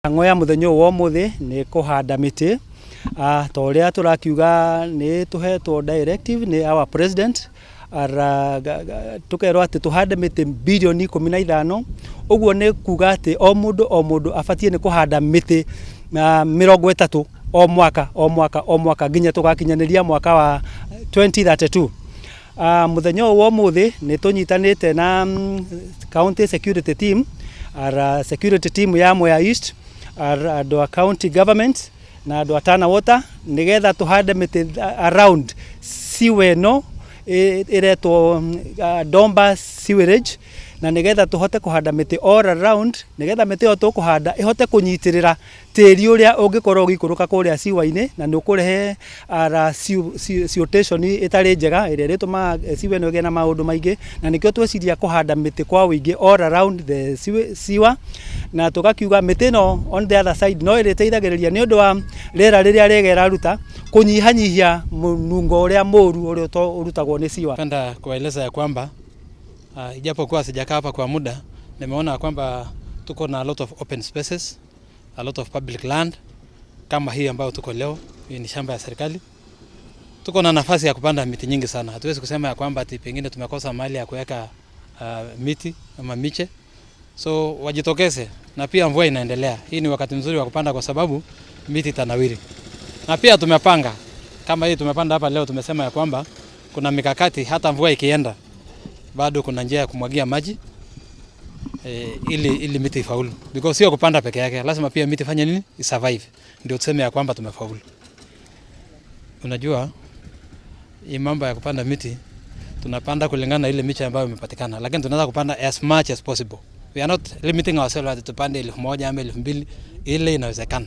Mĩhang'o ya mũthenya ũyũ wa ũmũthĩ nĩ kũhanda mĩtĩ. Ta ũrĩa tũrakiuga, nĩ tũhetwo directive nĩ our president, tũkerwo atĩ tũhande mĩtĩ birioni 15. Ũguo nĩ kuga atĩ o mũndũ o mũndũ abatiĩ nĩ kũhanda mĩtĩ 30 o mwaka o mwaka o mwaka nginya tũgakinyanĩria mwaka wa 2032. Mũthenya ũyũ wa ũmũthĩ nĩ tũnyitanĩte na county security team, security team ya Mwea East, andũ a county government na andũ a Tana Water, nĩgetha tũhande mĩtĩ around sewer ĩno ĩretwo Domba Sewerage, na nĩgetha tũhote kũhanda mĩtĩ all around, nĩgetha mĩtĩ ĩyo tũkũhanda ĩhote kũnyitĩrĩra tĩri ũrĩa ũngĩkorwo ũgĩikũrũka kũrĩa sewer-inĩ, na nĩ ũkũrehe siltation ĩtarĩ njega ĩrĩa ĩrĩtũmaga sewer ĩno ĩgĩe na maũndũ maingĩ. Na nĩkĩo tweciria kũhanda mĩtĩ kwa ũingĩ all around the sewer, na tũgakiuga mĩtĩ ĩno on the other side no ĩrĩteithagĩrĩria nĩ ũndũ wa rĩera rĩrĩa rĩega ĩraruta, kũnyihanyihia mũnungo ũrĩa mũru ũrĩa ũrutagwo nĩ sewer. Napenda kuwaeleza ya kwamba ijapokuwa sijakaa hapa kwa muda, nimeona kwamba tuko na a lot of open spaces, a lot of public land kama hii ambayo tuko leo. Hii ni shamba ya serikali. Tuko na nafasi ya kupanda miti nyingi sana. Hatuwezi kusema ya kwamba ati pengine tumekosa mahali ya kuweka miti ama miche. So wajitokeze, na pia mvua inaendelea. Hii ni wakati mzuri wa kupanda kwa sababu miti itanawiri. Na pia tumepanga kama hii tumepanda hapa leo, tumesema ya kwamba kuna mikakati, hata mvua ikienda bado kuna njia ya kumwagia maji ili miti ifaulu, because sio kupanda peke yake, lazima pia miti fanye nini, isurvive, ndio tuseme ya kwamba tumefaulu. Unajua hii mambo ya kupanda miti tunapanda kulingana na ile miche ambayo imepatikana, lakini tunaweza kupanda as much as possible. We are not limiting ourselves ati tupande 1000 ama 2000, ile inawezekana.